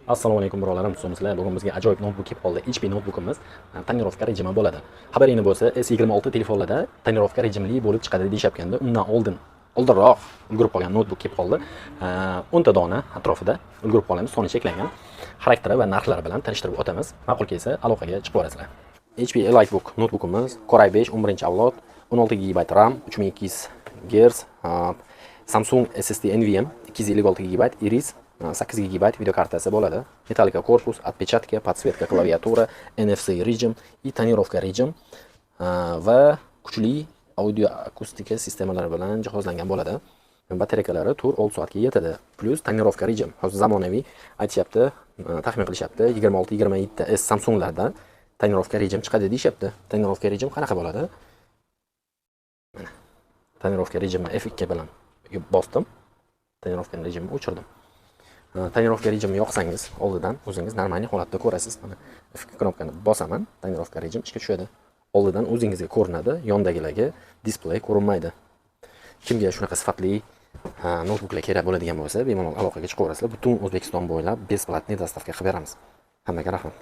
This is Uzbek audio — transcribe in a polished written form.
Assalomu alaykum, birodarlarim, sizlar. Bugun bizga ajoyib noutbuk kelib qoldi. HP noutbukimiz tonirovka rejimi bo'ladi. Xabaringni bo'lsa, S26 telefonlarda tonirovka rejimli bo'lib chiqadi deyishyapganda, undan oldin oldinroq ulgurib qolgan noutbuk kelib qoldi. 10 ta dona atrofida ulgurib qolamiz, soni cheklangan. Xarakteri va narxlari bilan tanishtirib o'tamiz. Ma'qul kelsa, aloqaga chiqib olasizlar. HP EliteBook noutbukimiz Core i5 11-avlod, 16 GB RAM, 3200 Hz, Samsung SSD NVMe 256 GB, Iris 8 GB video kartasi bo'ladi. Металлика korpus, отпечатка, подсветка klaviatura, NFC rejim и tonirovka rejim va kuchli audio akustika sistemalari bilan jihozlangan bo'ladi. Batarekalari 4-6 soatga yetadi. Плюс tonirovka rejim. Hozir zamonaviy aytishyapti, taxmin qilishyapti, 26-27 S Samsunglarda tonirovka rejim chiqadi deyishyapti. Tonirovka rejim qanaqa bo'ladi? Mana. Tonirovka rejimini F2 bilan bosdim. Tonirovka rejimini o'chirdim. Tonirovka rejimini yoqsangiz, oldidan o'zingiz нормальный holatda ko'rasiz. Mana, F2 knopkani bosaman, tonirovka rejim ishga tushadi. Oldidan o'zingizga ko'rinadi, yondagilarga displey ko'rinmaydi. Kimga shunaqa sifatli noutbuklar kerak bo'ladigan bo'lsa, bemalol aloqaga chiqaverasizlar. Butun O'zbekiston bo'ylab бесплатный доставка qilib beramiz. Hammaga rahmat.